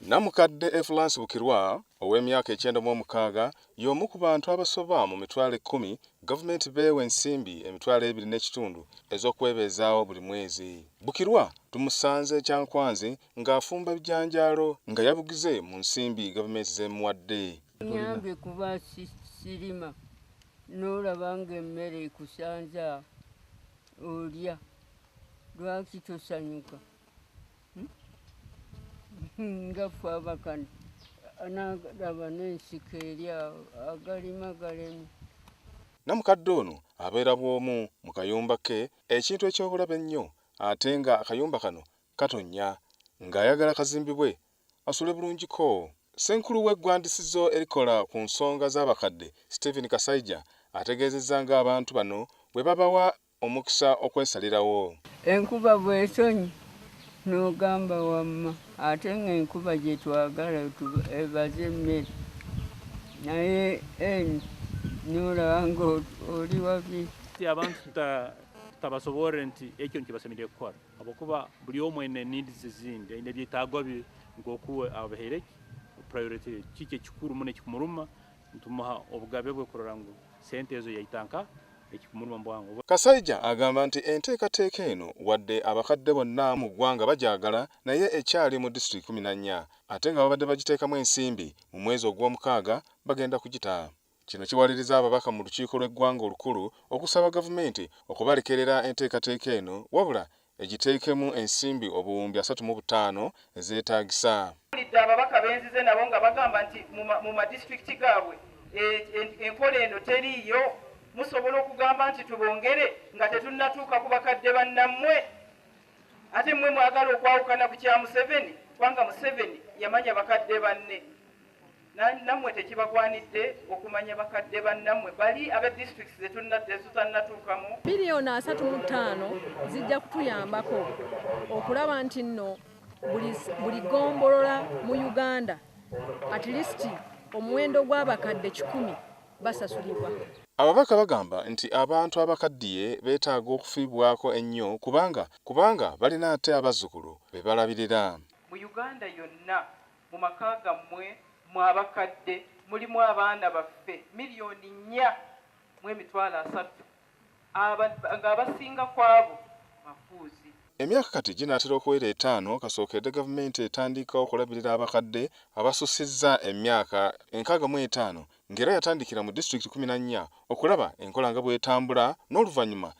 Namukadde Efulance Bukirwa ow'emyaka 96 y'omu ku bantu abasoba mu 100,000 gavumenti beewa ensimbi 2500 ez'okwebeezaawo buli mwezi. Bukirwa tumusanze Kyankwanzi ng'afumba bijanjaalo nga yabugize mu nsimbi gavumenti z'emuwadde. Nyambye kuba sirima n'olaba ng'emmere ekusanze olya, lwaki tosanyuka? Nga ffe abakadde nalaba n'ensiko eri awo, agalima galemye. Namukadde ono abeera bw'omu mu kayumba ke ekintu eky'obulabe ennyo ate nga akayumba kano katonnya ng'ayagala kazimbibwe asule bulungiko. Ssenkulu w'eggwandisizo erikola ku nsonga z'abakadde Stephen Kasaija ategeezezza ng'abantu bano bwe babawa omukisa okwesalirawo. Enkuba bw'etonnya n'ogamba wamma ate ng'enkuba gye twagala ebaze emmere naye eno n'olaba ng'oli wabi. Abantu tutabasoborre nti ekyo nikyo basemeriire kukora habwokuba buli omu aine needs ezindi, aine ebyetaago bye nk'oku abihaire priority, kiki ekikuru muno ekikumuruma, nitumuha obugabe bwe kurora ngu sente ezo yaita nka ekikumuruma mu bwangu. Kasaija agamba nti enteekateeka eno wadde abakadde bonna mu ggwanga bagyagala naye ekyali mu disitulikiti 14 ate nga babadde bagiteekamu ensimbi mu mwezi ogw'omukaaga bagenda kugita. Kino kiwaliriza ababaka mu lukiiko lw'eggwanga olukulu okusaba gavumenti okubalekerera enteekateeka eno wabula egiteekemu ensimbi 35,000 ezeetaagisa. Mpulidde ababaka benzize nabo nga bagamba nti mu madisitulikiti gaabwe enkola eno teriiyo. Musobola okugamba nti tubongere nga tetunnatuuka ku bakadde bannammwe, ate mmwe mwagala okwawukana ku kya Museveni kubanga Museveni yamanya bakadde banne. Nammwe tekibagwanidde okumanya bakadde bannammwe bali aba disitulikiti zetutannatuukamu? 35 biliyoni zijja kutuyambako okulaba nti nno buli ggombolola mu Uganda at least omuwendo gw'abakadde 100 basasulibwa. Ababaka bagamba nti abantu abakaddiye beetaaga okufiibwako ennyo kubanga balina ate abazzukulu be balabirira. Mu Uganda yonna, mu maka gammwe mwe abakadde mulimu abaana baffe 4,300,000 ng'abasinga ku abo bafuuzi. Emyaka kati ginaatera okuwera 5 kasookedde gavumenti etandika okulabirira abakadde abasusizza emyaka 65 ng'era yatandikira mu disitulikiti 14 okulaba enkola nga bw'etambula n'oluvannyuma.